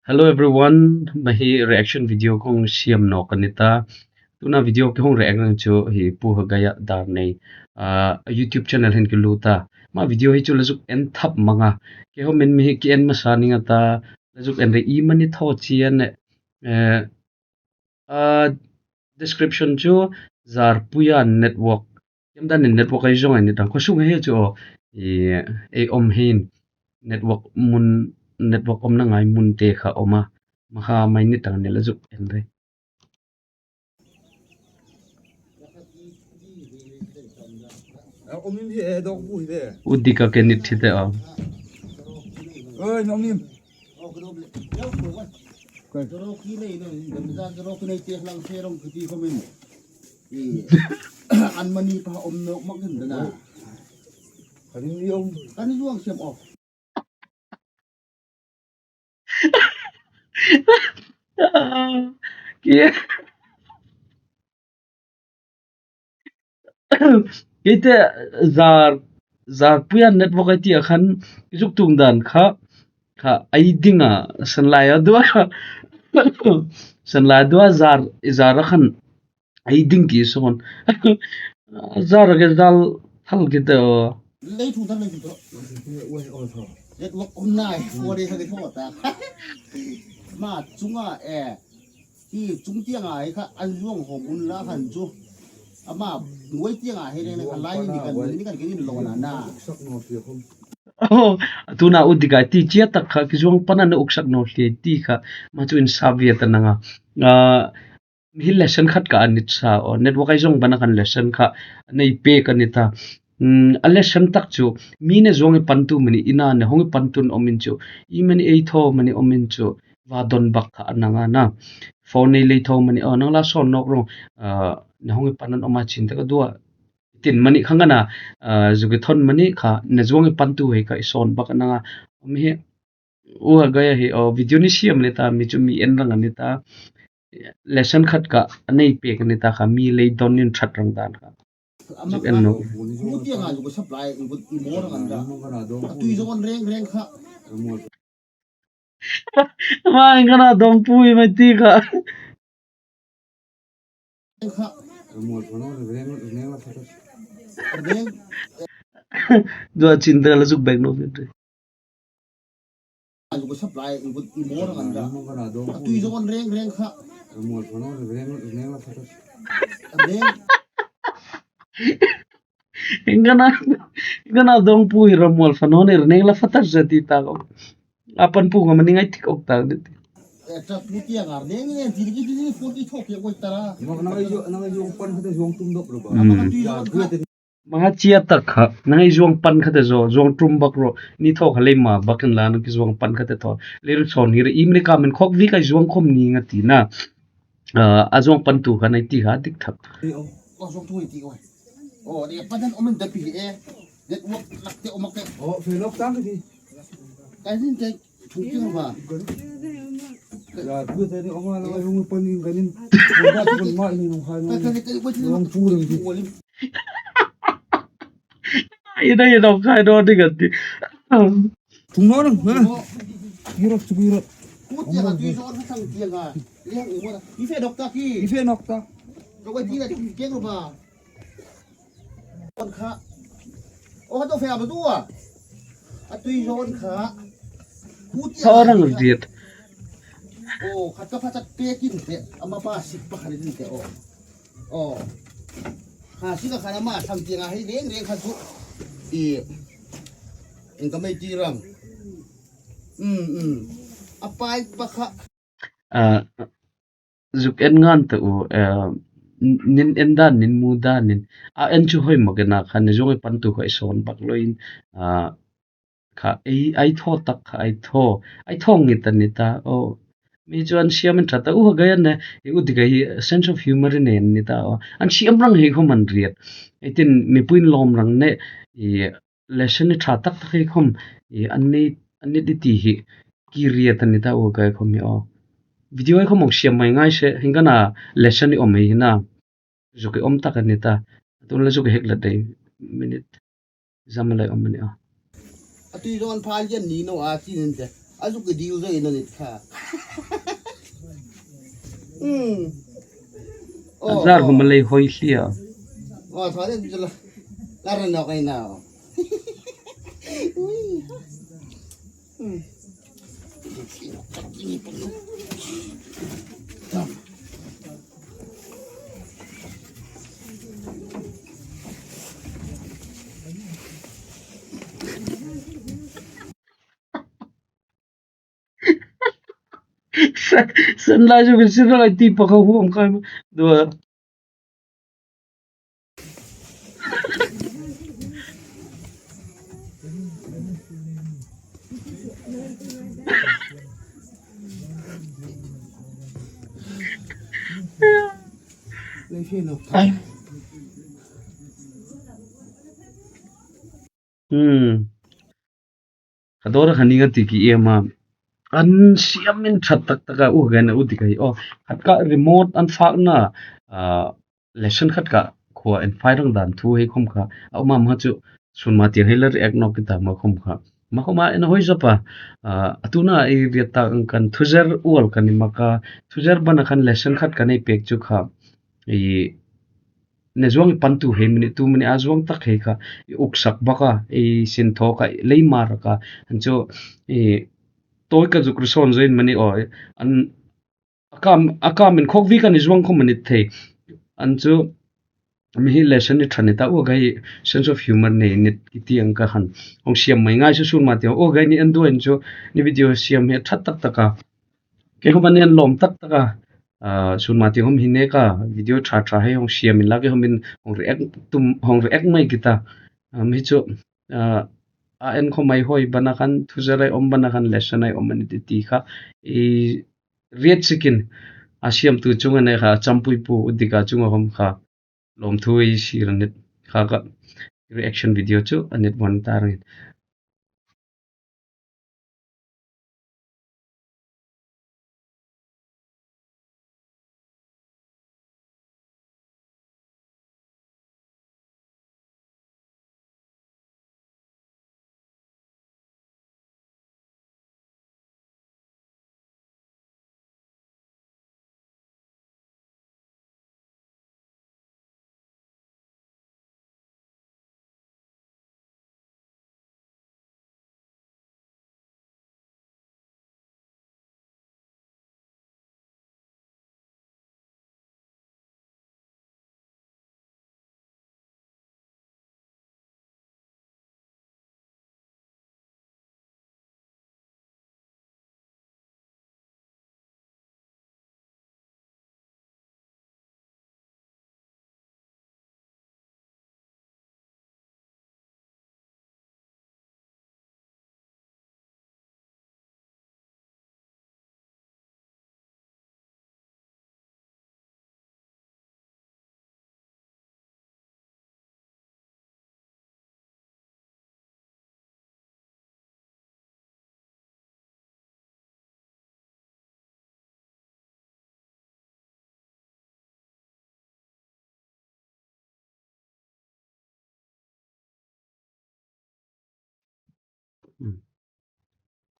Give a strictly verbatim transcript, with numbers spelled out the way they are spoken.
Hello everyone, ma hi reaction video ka hung siem nawk a ni ta. Tuna video ka hung react nang chu hi Pu Hagaiya dar nei, ah, a YouTube channel hin ka lut a. Ma video hi chu la zuk en thap mang a. Keiho min mi hi ki en masa ning a ta, la zuk en re i mani thaw chi a ne. Eh, ah, description chu Zarpuia network. Kem dan in network ei zawng a ni ta. Khaw sung hi chu aw, i, ei awm hin network mun, network awmna ngai mun te kha awm a. Ma kha mai ni ta ni la zuk en re. Udika ke ni thi te aw. Oi, Nongnim. Koi. An mani pa om nawk mak hin dana. Kan ni om. Kan ni zuang siam aw. Kei, kei te Zar, Zarpuia network ei ti a khan, i zuk tung dan kha, kha ei ding a, san lai a dua. San lai a dua Zar, i Zar a khan ei ding ki sawn. Zar a ke zal thal ki te aw. Lei thu thal lei thu to. Network om nai, phone ei kha ke thaw ta. Ma chunga e. Hi chung tiang a hi kha an zuang hawm un la khan chu. Ama nuoi tiang a hi reng reng kha lai ni kan ni kan ke ni lo na na. Oh, tuna Udika ti chia tak kha ki zuang pan an uksak naw hle ti kha. Ma chu insap viet a nang a. Ah, mi hi lesson khat ka an nit sa aw, network ei zawng bana khan lesson kha nei pek a ni ta. Hmm, a lesson tak chu mi ne zuang i pantu mani, ina ne hung i pantun awm in chu, i mani ei thaw mani awm in chu, va don bak kha a nang a na. Phone nei lei thaw mani, aw, nang la sawn nawk rawh, ah, ne hung i pan an awm a chin te ka dua. Tin mani kha ngana, ah, zuk i thawn mani kha, ne zuang i pantu hei kha i sawn bak a nang a. Awm hi, U Hagaiya hi, aw, video ni siam le ta, mi chu mi en rang a ni ta. Lesson khat ka a nei pek a ni ta kha, mi lei don in that rang dan kha. Zuk en nawk. Mu tiang a zuk supply, i mor kan da. A tui zong reng reng kha. Ma, in kana dong pui mai ti kha. Kha. Dua chin te la zuk bek naw. An ko supply, an ko i mor kan da. A tui zong reng reng kha. Reng. Engana, engana dong pu hi Ramual fanon er neng la fatar sa ti ta ko. Apan pu ngam ni ngai tik ok ta ni. Ta pu ti ang ar neng neng ti ki ti ni phone ki thok ya ko tara. Mak nang ai jo, nang ai jo pan khate zong tum dok ro ba. Hmm. Mak tui zong kha. Ma chia tak kha, nang ei zuang pan khate zo, zuang tum bak ro, ni thaw kha lei ma bak in la nang ki zuang pan khate thaw. Lei ru chon hi re, im le ka men khok vi kai zuang khom ni nga ti na. Ah, a zuang pan tu kha nei ti kha dik thak. Ei, o, o zuang tu ti ko. O, de pan dan om in da pi e. Network lak te om ke. O, fe lok tang ti. Kai sin te. Thung tiang ba. Ya, tu te ni oma la yung panin kanin. Ba tu ma ni nong khai nong. Ka ka ka ka. Nong pu rang di. Ina ina khai nong di kan di. Thung no nang ha. Girot tu girot. Ku tiang a tu so thang tiang a. Liang i mo na. I fe nok ta ki. I fe nok ta. Ka wa ti na thung tiang ba. Zon kha. O, kha to fe a ba tu a. A tui zon kha. Hu ti a. Thorang riet. O, kha to pha ta pe kin te. Ama pa sik pa kha rin te o. O. Kha sik a kha na ma sam ti nga hei reng reng kha tu. I. Eng ka mei ti ram. Mm, mm. A pai pa kha. Ah, zuk en ngan ta u, eh, nin en dan, nin mu dan, nin. A en chu hoi mak ena kha, ni zong i pan tu kha i son bak lo in, ah, kha, ei, ai tho tak kha, ai tho, ai tho ngi ta ni ta, o. Mi chu an siam en tha ta, u ha gai an ne, i u ti gai hi sense of humor in en ni ta, o. An siam rang hi khom an riat. Ei tin, mi puin lom rang ne, i, lesson i tha tak tak hi khom, i, an ni, an ni ti hi, ki riat a ni ta u gai khom hi, o. Video hi khom ok siam mai ngai se, hing kana lesson i om hi na. Zuk i om tak a ni ta. Tun la zuk i hek la dei minute. Zam lai om ni a. A tui zon pha lian ni no a ti nin te. A zuk i diu zoi no ni kha. Hmm. Oh, zar oh. Hum lei hoi hlia. Oh, thua de jula. Lar no kai na. Ui. Hmm. Sen, sen lai chu kan sir lai ti pa ka huam kai ma. Dua. Hmm. Ka dawra khan ni kan ti ki em a. An siam in ṭhat tak tak a, u gen a u ti ka hi. Oh, khat ka remote an fakna, ah, lesson khat ka khua en fai rang dan thu hei khom kha. A um am ha chu sun ma tiang hei la react nawk ki ta ma khom kha. Ma khom a en hoi zapa. Ah, a tuna ei riat tak ang kan thuzer uol kan ni ma ka. Thuzer bana kan lesson khat kan ei pek chu kha. Ei ne zuang i pan tu hei mini tu mini a zuang tak hei kha i uksak baka i sin thaw ka lei mar ka an chu i toi ka zuk ruson zoin mani o an a kam a kam in khok vi kan i zuang kho mani thei an chu mi hi lesson ni ṭha ni ta u gai sense of humor nei ni ki ti ang ka han hong siam mai ngai su sun ma ti u gai ni an duan chu ni video siam he ṭha tak tak a Kei hom an en lawm tak tak a, ah, sun ma ti hom hi ne ka video ṭha ṭha hei hong siam in la kei hom in hong react tum, hong react mai ki ta. Ah, mi chu, ah, a en khom ai hoi bana khan thuzer ai om bana khan lesson ai om ani ti ti kha. I riat sikin a siam tu chunga ne kha champui pu u dika chunga hom kha lawmthu ei sir a nih kha ka reaction video chu a nih bon ta rangin.